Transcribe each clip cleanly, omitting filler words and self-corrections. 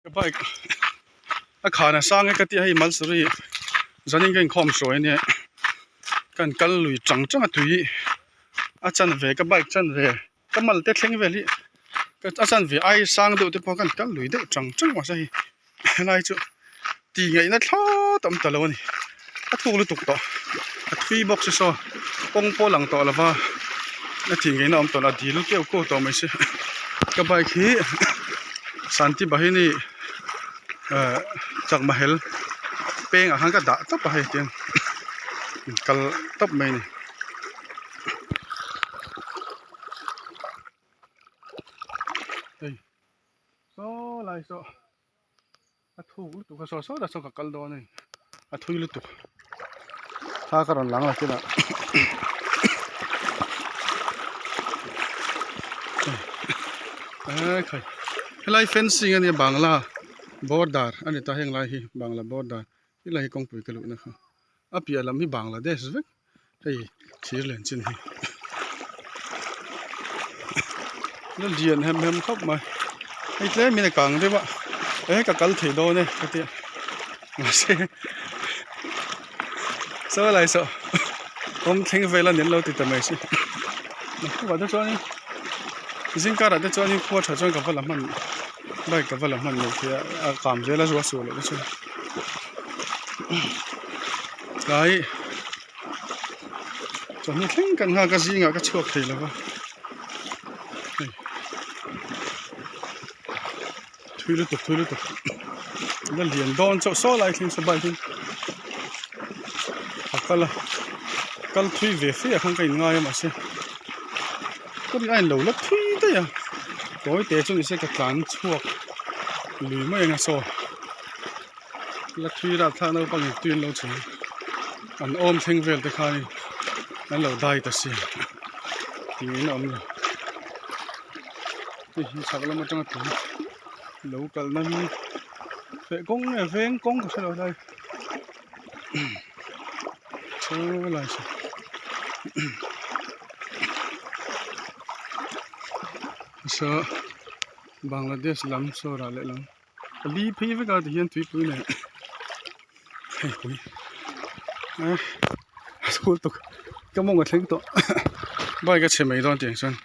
Ka bike a khan a sang e ka tia hei malsawri zanin ka inkhawm hruai ania kan kal lui chang chang a tui a chan ve ka bike chan ve ka mal te thleng vel hi a chan ve ai sang deuh te pawh kan kal lui deuh chang chang mahse hei helai chu tih ngaihna thlawt a awm ta lo a ni a thuk lutuk tawh a thui bawk si saw kawng pawh a lang tawh lo va a tih ngaihna a awm tawh lo a dil keuh keuh tawh mai si ka bike hi Shanti Bahini ehh chakma hel peng ah khan ka dah tawp a hei tiang kal tawp mai a ni. Hei saw lai saw a thuk lutuk a saw saw ta saw ka kal dawn a ni a thui lutuk thla ka rawn lang la kinah e khai helai fencing a nia bangla border a ni ta heng lai hi bangla border helai hi kawngpui ka luhna kha a piah lam hi Bangladesh vek hei thir len chin hi la lian hem hem khawp mai hei tlem in a kang deuh a e ka kal thei dawn e ka tia mahse saw lai saw kawng thleng vel a nen lo ti ta mai si naktukah te chuanin zing karah te chuanin khua tha chuan ka va la hman bike ka va la hman lo thei a a kam zel a zu a suh loh te chuan tlai chawhnu thleng kan nghak a zingah ka chhuak thei lo va hei thui lutuk thui lutuk la lian dawn chauh saw lai thleng saw bike in a kal a kal thui ve fe ah khan ka in ngai a mahse ka rin a in lo la thui daih a tawi te chu nise ka tlan chhuak lui mai ang a saw. La thui rap thlak naupang in tui an lo chhung an awm thleng vel te khanin an lo dai ta si tiin a awm lo hei hi chhak lam atanga tui lo kalna hi feh kawng nge veng kawng ka hre lo lai saw lai saw saw Bangladesh lam saw rah leh lam. A li phei vek a tihian tuipui nen hei pui eh a chhul tuk ka mawng a thleng tawh bike a chhe mai dawn tiang chuan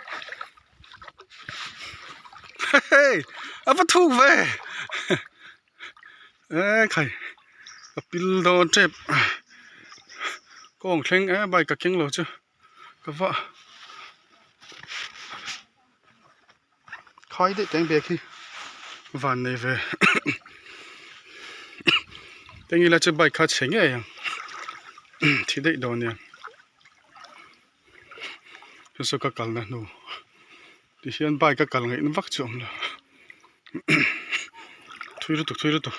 hei a va thuk ve eh khai ka pil dawn tep kawng thleng eh bike ka keng lo chu ka va Khai daih teng bag hi van nei ve teng ila chu bike kha chhe ngei ang thi daih dawn nia chu chu ka kalna hnu tihian bike a kal ngaihna vak chu a awm lo thui lutuk thui lutuk.